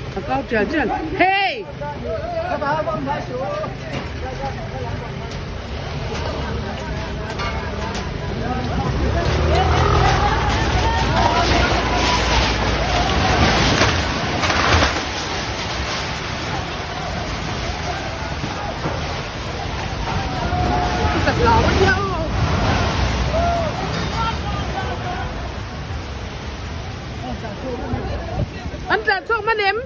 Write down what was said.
A kau tial tial. Hey! Ka hlau a nia aw. An tlan chhuak hman em?